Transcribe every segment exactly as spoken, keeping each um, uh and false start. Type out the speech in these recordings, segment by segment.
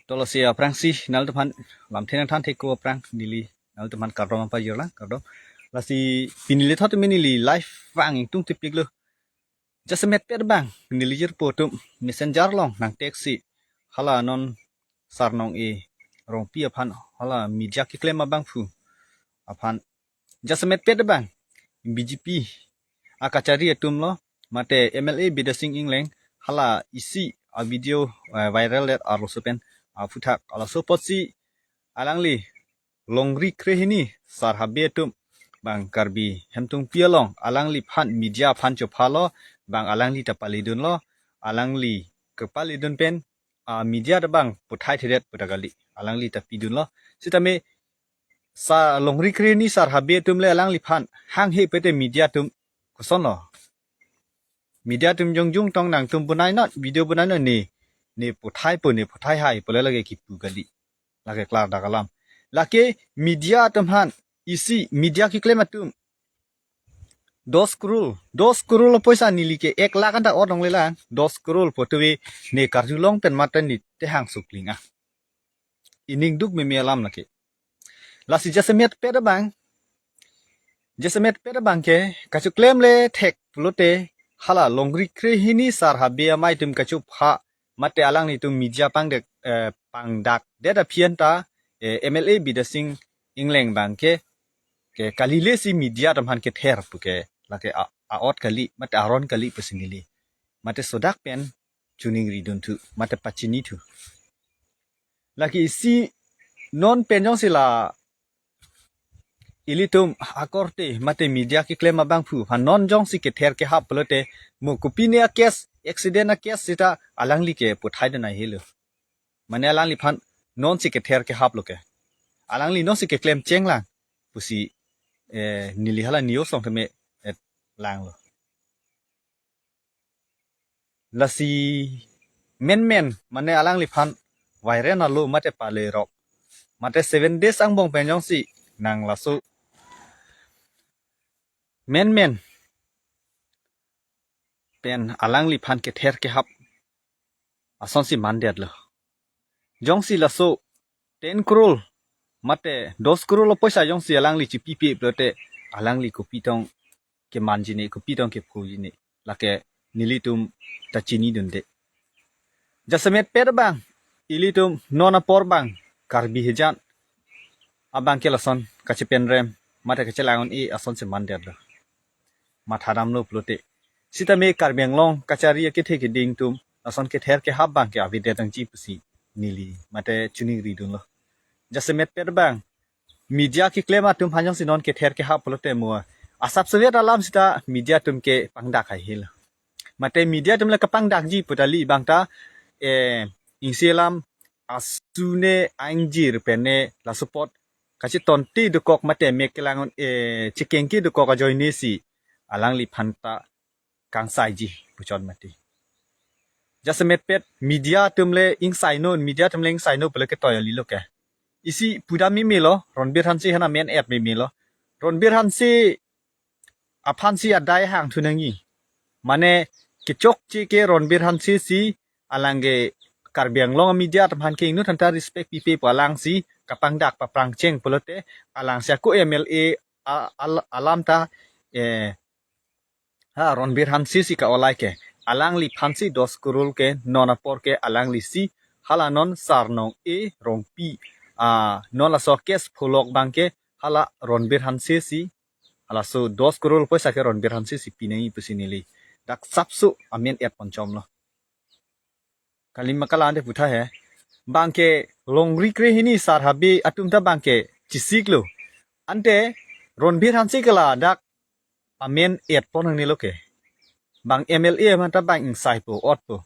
Tolasi aphrangsi nanglitum aphan lamthe nangthan thek ko aphrang neli nanglitum aphan kardom pajirlang, kardom. Lasi pini le thot me neli live vang ingtung tipiklo. Jasemet pet abang neli jirpo atum messenger along nang text si hala non Sarnong-e Rongpi aphan hala media keklem abangphu aphan jasemet pet abang B J P akachari atum lo, mate M L A Bidya Sing Engleng hala isi a video, eh, viral det arloso pen aphuthak, laso apotsi alangli longri krehini sar habe atum bang Karbi Hemtungpi along alangliphan media aphan chophalo, bang alangli ta paledunlo, alangli kepaledun pen a media ta bang puthai thedet puta kali, alangli ta pidunlo. Sitame sa longri krehini sar habe atum le alangliphan hanghe pete media atum kosonlo? Media atum jongjung tong nangtum bunai not, video bunai not, ne ne puthai po, ne puthai hai pule lake kipu kali. Lake klardak alam. Lake media atum aphan isi media keklem atum dos crore, dos crore apoisa neli ke ek lakh anta or nong lelang, dos crore pu tuwe ne karjulong pen mate ne tehang sukling ah. Ining duk meme alam lake. Lasi jasemet pet abang, jasemet pet abang ke kachoklem le thek pulote hala longri krehini sar habe amei atum kachopha mate alanglitum media pangdak, eh, pangdakdet aphi anta, eh, M L A Bidya Sing Engleng bang ke, ke kali le si media atum aphan kether pu ke lake a, a-ot kali mate aron kali pusi neli mate sodak pen choningri dunthu mate pachinithu. Lake isi non pen jongsi la ilitum akorte mate media keklem abangphu aphan non jongsi kether kehap pulote mo kopine a case, accident a case sita alangli ke puthai dun ai helo. Mane alangliphan nonsi kether kehaplo ke, alangli nonsi keklem chenglang pusi, eh, neli hala news along tame, eh, langlo. Lasi menmen mane alangliphan viral alo mate palerok mate seven days angbong pen jongsi nang laso menmen pen alangliphan kether kehap asonsi mandetlo. Jongsi laso ten crore mate dos crore apoisa jongsi alangli chipipe pulote alangli kopi tong kemanjine, kopi tong kepujine, lake nelitum ta chinidunde. Jasemet pet abang, ilitum non apor bang Karbi hijan abang ke lason kachepenrem mate kachelang un-e asonsi mandetlo. Mathadamlo pulote. Sitame Karbi Anglong kachari akethe keding atum lason kether kehap bang ke avedet nangji pusi neli mate choningri dunlo. Jasemet pet bang media keklem atum aphan jongsi non kether kehap pulote mo asap sevet alam sita media atum ke pangdak hai helo. Mate media atum le kapangdakji pu ta kali bang ta, eh, ingsi alam asune aingjir pen ne laso apot kachetonte dokok mate mek kelang un, eh, chekengke dokok ajoine si alangliphan ta kangsaiji puchot mati. Jasemet pet media atum le ingsaino, media atum le ingsaino pule ketoi alilo ke. Isi pudam memelo, Ronbir Hanse aphan amen et memelo. Ronbir Hanse aphansi adai hangthu nangji. Mane kechokche ke Ronbir Hanse si alang ke Karbi Anglong media atum aphan ke inut anta respect pipe pu alangsi kapangdak paprangcheng pulote alangsi ako M L A a-, al-, alam ta, eh, ha, Ronbir Hanse si ka-olai ke. Alangliphansi dos crore ke non apor ke alanglisi hala non Sarnong-e Rongpi, ah, non laso case pholok bang ke hala Ronbir Hanse si, halaso dos crore apoisa ke Ronbir Hanse si pinangji pusi neli dak sapso amen et ponchomlo. Kalima kalang de putha he. Bang ke longri krehini sar habe atum ta bang ke chisiklo. Ante Ronbir Hanse ke ladak amen et pon nangnelo ke. Bang M L A aphan ta bang ingsaipo, otpo.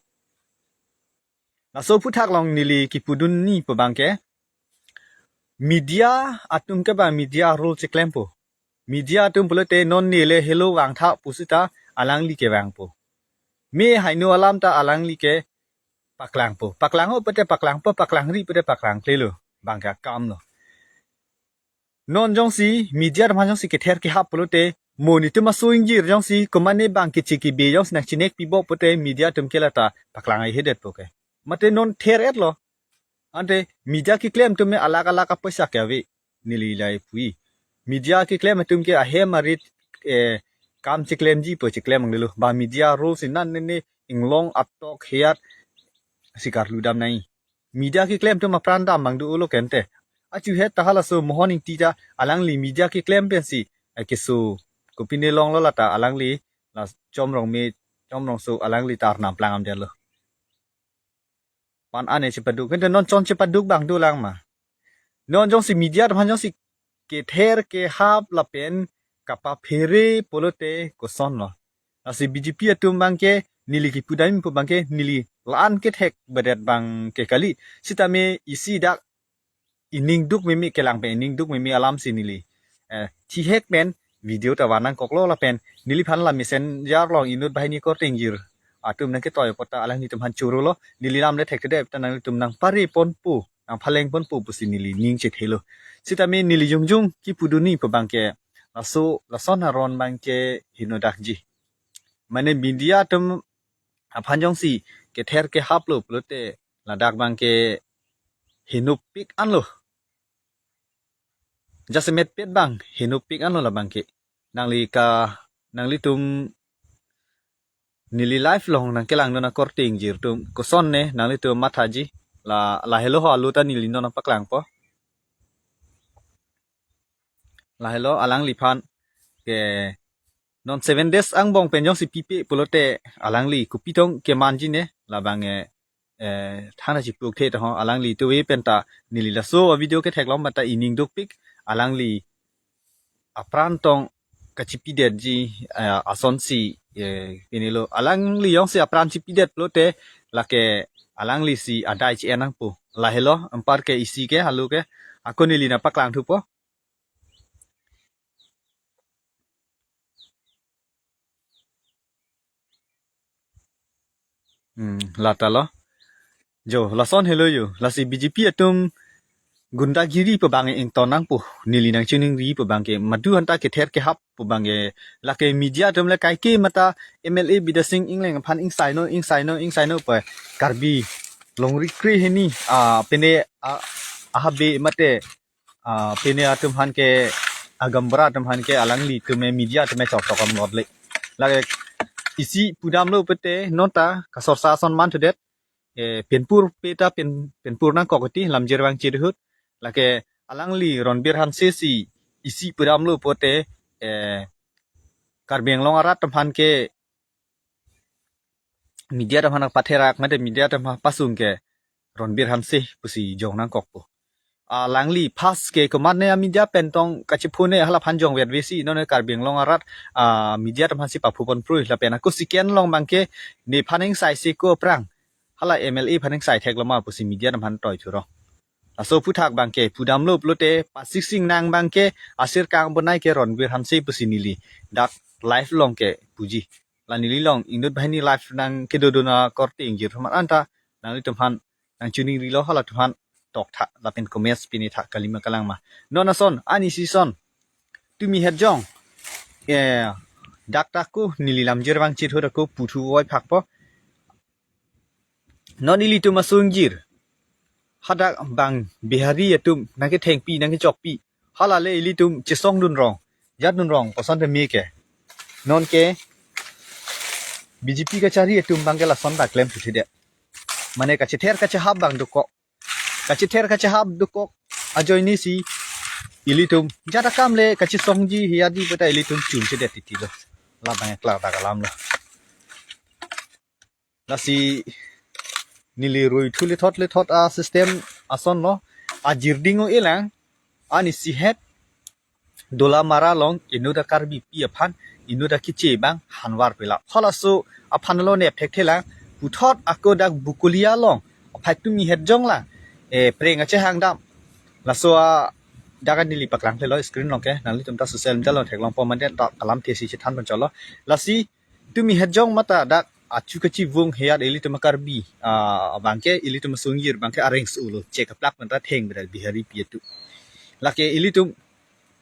Laso aphuthak along neli kipudunji pu bang ke media atum ke bang media role cheklempo. Media atum pulote non neli helo vangtha pusita alangli ke vangpo. Me haino alam ta alangli ke paklangpo. Paklang-o pute paklangpo, paklangri pute paklangklelo. Bang ke akamlo. Non jongsi media atum aphan jongsi kether kehap pulote mo netum aso ingjir jongsi komatne bang keche kebe jongsi nangchinek pibo pute media atum ke lata paklang ai hedetpo ke. Mate non ther-etlo. Ante media keklem atum me alak alak apoisa ke ave, neli lahai pu-i. Media keklem atum ke ahem arit, eh, kam cheklemji pu cheklem anglelo. Ba media rule si nan ne ne inglong atok heat si karlu dam nai. Media keklem atum apran dam abang dolo kente. Achuhet ta halaso Mohon Engti ta alangli media keklem pensi, eh, keso kopine longlo lata alangli la Chom Rongme, Chom Rongso alangli ta arnam plang amdetlo. Pan ane chepaduk. Kente non chon chepaduk abang dolang ma. Non jongsi media atum aphan jongsi kether kehap lapen kapaphere pulote kosonlo. Lasi B J P atum abangke neli kipu dam pu abangke neli la-an kethek bedet abangke kali. Sitame isi dak ining duk meme kelang pen ining duk meme alam si neli, eh, thihek pen video ta van nangkoklo lapen neliphan la Messenger along inut banghini korte ingjir atum nangketoi apot ta alanglitum aphan chorolo, neli lam le thekthedet ta nanglitum nangpare ponpo, nangphaleng ponpo pusi neli ning chethelo. Sitame neli jongjong kipudunji pu abangke laso lason aron abangke heno dakji. Mane media atum aphan jongsi kether kehaplo pulote ladak abangke henopik anlo. Jasemet pet abang henopik anlo la abangke. Nangli ka, nanglitum neli live along nangkelangdun akorte ingjir atum kosonne nanglitum mathaji. La, lahelo ho alu ta neli non paklangpo. Lahelo alangliphan ke non seven days angbong pen jongsi pipe pulote alangli kopi tong kemanji ne labang, eh, eh, thana chipluk the ta ho alangli tuwe pen ta neli laso video ketheklong mata ining dukpik alangli apran tong kachipidetji, eh, asonsi, eh, pinilo alangli jongsi apran chipidet pulote lake alangli si adai chi-en nangpo. Lahelo anparke isi ke alu ke ako neli nangpaklang thupo. Hmm, lata lo. Jo, lason helo jo. Lasi B J P atum gundagiri pu abang ington nangpo. Neli nangchiningri pu abangke madu anta kether kehap pu abangke lake media atum le kaike mata M L A Bidya Sing Engleng aphan ingsaino, ingsaino, ingsaino pu Karbi longri kre hini, ah, pine, ah, ahabe mate, ah, pine atum aphan ke agambra atum aphan ke alanglitum media atum chok chok am lot le. Lake isi pudamlo pute non ta kasorsa ason manthudet, eh, penpur peta pen, penpur nangkok ti lamjir vangchit ahut. Lake alangli Ronbir Hanse si isi pudamlo pute, eh, Karbi Anglong arat atum aphan ke media atum aphan patherak mate media atum aphan pasung ke Ronbir Hanse pusi jong nangkokpo. Alangli pas ke komatne a media pen tong kachiphone hala aphan jong vet vesi non Karbi Anglong arat, ah, media atum aphansi paphu ponprui lapen ako second along abangke nephan ingsai si ko aphrang hala M L A aphan ingsai thekloma pusi media atum aphan toi thurong. Laso aphuthak abangke pudamlo pulote Pasiksing Nang abangke asir kang bonai ke Ronbir Hanse pusi neli dak live along ke puji. La neli along inut banghini live nangkedodun akorte ingjir atum anta nanglitum aphan nangchiningrilo halatum aphan toktha lapen comments pini tha kalima kalang ma. Non ason ani season tumi hetjong, eh, dak ta ko neli lamjir vangchit ahut ako puthu voi phakpo. Non ilitum asung ingjir hadak abang Bihari atum nangkethengpi nangkechokpi hala le ilitum chesongdun rong, jatdun rong koson te me ke. Non ke B J P kachari atum abangke lason ta klem thuthedet. Mane kachether kachehap abang dokok. Kachether kachehap dokok ajoine si ilitum jat akam le kachesongji hiadi peta ilitum chunchedet titi lo. Labang klak dak alam lo. Lasi neli rui thu lethot lethot a system ason lo. Ajirding o elang ani sihet Dolamara along inut a Karbipi aphan inut a kiche abang hanvar pela. Halaso aphan lo nep thekthelang puthot ako dak Bokolia along aphai tumi hetjong lang, eh, preng achehang dam. Laso a dak neli paklang thelo screen along ke nanglitum ta social media along theklongpo mande ta kalam thesi chethan ponchotlo. Lasi tumi hetjong mata dak achu kachivung hiat ilitum a Karbi, ah, abangke ilitum asung ingjir abangke areng sulo chek aplak mata theng bedal Biharipi atum. Lake ilitum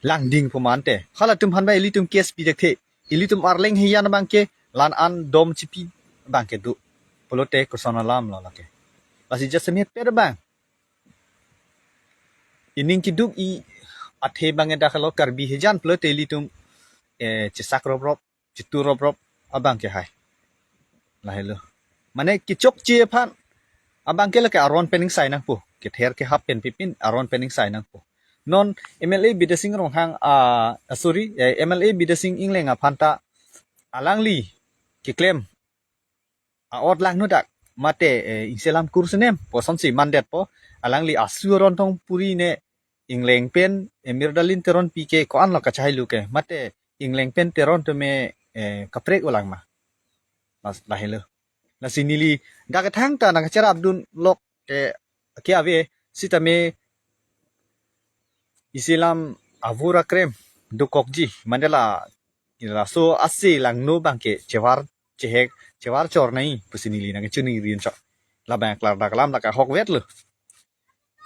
langding pumante. Halatum aphan ba ilitum case pi dekthe. Ilitum arleng hian abangke lan an dom chipi abangke do. Pulote koson alam lo lake. Lasi jasemet pet abang Ining keduk i athe bang dak lo Karbi hejan pulote ilitum, eh, chesak rop rop, chetur rop rop abang ke hai. Lahelo. Mane kechokche aphan abang ke lake aron pen ingsai nangpo. Kether kehap pen pipin aron pen ingsai nangpo. Non M L A Bidya Sing Ronghang, ah, ah, sorry, eh, M L A Bidya Sing Engleng aphan ta alangli keklem a-ot langno dak mate, eh, Ingselam kursenem pu asonsi mandetpo. Alangli asu aron tong puri ne Engleng pen, eh, Miralin Teronpi ke ko-an lo kachahai lu ke mate Engleng pen Teron tame, eh, kaprek ulang ma. Las lahelo. Lasi neli dak kethang ta nangkacherapdun lok ke ke ave sitame Ingselam avur akrem dokokji mandela laso ase langno bang ke chevar chehek chevar chor nai pusi neli nangkachini rinchok. Labang klardak alam dak ahok vetlo.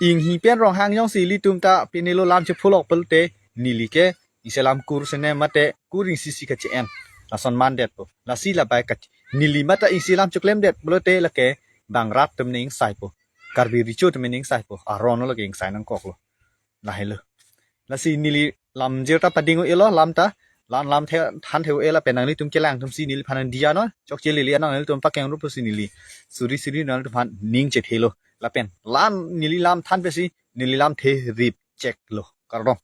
Inghi pen Ronghang jongsi ilitum ta pinelo lam chepholok pulote neli ke Ingselam kursenem mate kur ingsisi kache-en. Lason mandetpo. Lasi labai ka neli mate Ingselam cheklemdet pulote lake bang rat atum ne ingsaipo. Karbi recho atum ne ingsaipo. Aron lo ke ingsai nangkoklo. Lahelo. Lasi neli lam jir ta pading-o-elo lam ta. Lan lam the than the-o-e lapen nanglitum kelang atumsi neliphan diya non. Chokche lili anong nanglitum pakeng rup pusi neli suri suri nanglitumphan ning chethelo. Lapen lan neli lam than pesi neli lam the rip chek lo. Kardom.